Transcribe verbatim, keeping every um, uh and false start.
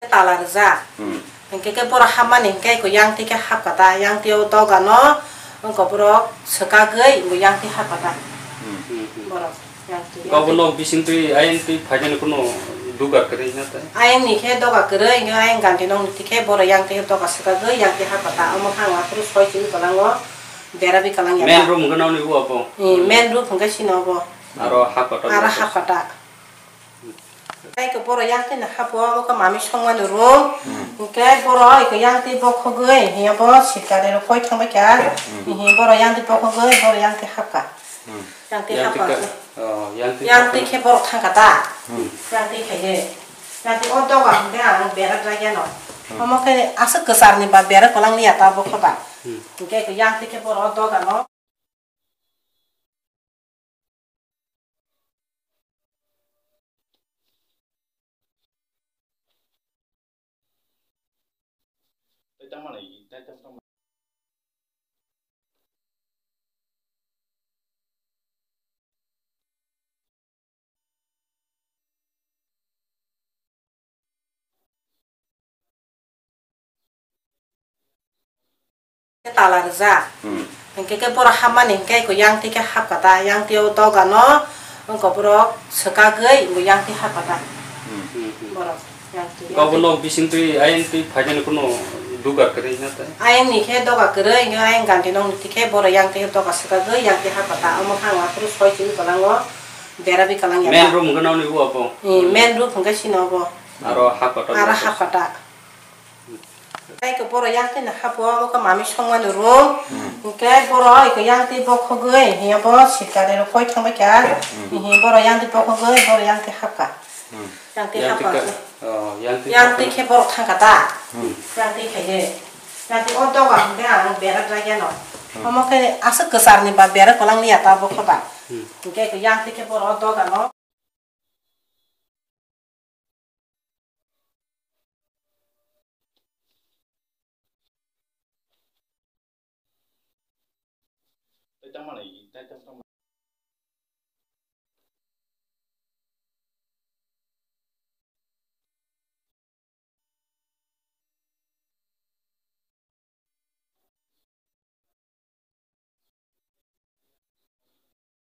Tala rijak. Hmm. Hingke ke borok hapmani hingke ko yang twi ke hapkha ta, yang twi o doga no wngko borok swkagwi bo yang twi hapkha ta. Hmm. Borok yang twi, yang twi. Kabo nok bising twi ayang twi phaijani kuno dugar kwrwi na ta? Ayang ni khe doga kwrwi, hingke ayang ganti nok ni twi khe borok yang twi doga swkagwi yang twi hapkha ta. Omo khe ang aphuru soi chini kwlango bera bi kwlang ya ta. Main room hwnkhe nokni o abo? Hmm, main room hwnkhe chini obo. Aro hapkha ta? Aro hapkha ta. Tei khe borok yang twi no hapo, abo khe mami songmani room. Hmm. Hingke borok eko yang twi bokhogwi, hiya bo sitkari rok koi thangbai kha. Hmm. Hihi borok yang twi bokhogwi, borok yang twi hapkha. Hmm. Yang twi hapkha. Oh, yang twi hapkha. Yang twi khe borok thangkha ta. Hmm. Yang twi khaide. Yang twi o doga hwnkhe ang bera jagya no. Hmm. Omo khe aswk kwchar ni ba bera kwlang liya ta bokho ba. Hmm. Hingke eko yang twi khe borok o doga no. Tala rijak. Hmm. Hingke ke borok hapmani hingke ko yang twi ke hapkha ta, yang twi o doga no wngko borok swkagwi bo yang twi hapkha ta. Hmm. Borok yang twi, kabo yang twi nok bising twi ayang twi phaijani kuno dugar kwrwi na ta? Ayang ni khe doga kwrwi, hingke ayang ganti nok ni twi khe borok yang twi doga swkagwi yang twi hapkha ta. Omo khe ang aphuru soi chini kwlango bera bi kwlang ya ta. Main room hwnkhe nokni o abo? Hmm, main room hwnkhe chini obo. Aro hapkha ta? Aro hapkha ta. Tei khe borok yang twi no hapo, abo khe mami songmani room. Hmm. Hingke borok eko yang twi bokhogwi, hiya bo sitkari rok koi thangbai kha. Hmm. Hihi borok yang twi bokhogwi, borok yang twi hapkha. Hmm. Yang twi hapkha. Yang twi khe, oh, yang twi hapkha. Yang twi khe borok thangkha ta. Hmm. Yang twi khaide. Yang twi o doga hwnkhe ang bera jagya no. Hmm. Omo khe aswk kwchar ni ba bera kwlang liya ta bokho ba. Hmm. Hingke eko yang twi khe borok o doga no.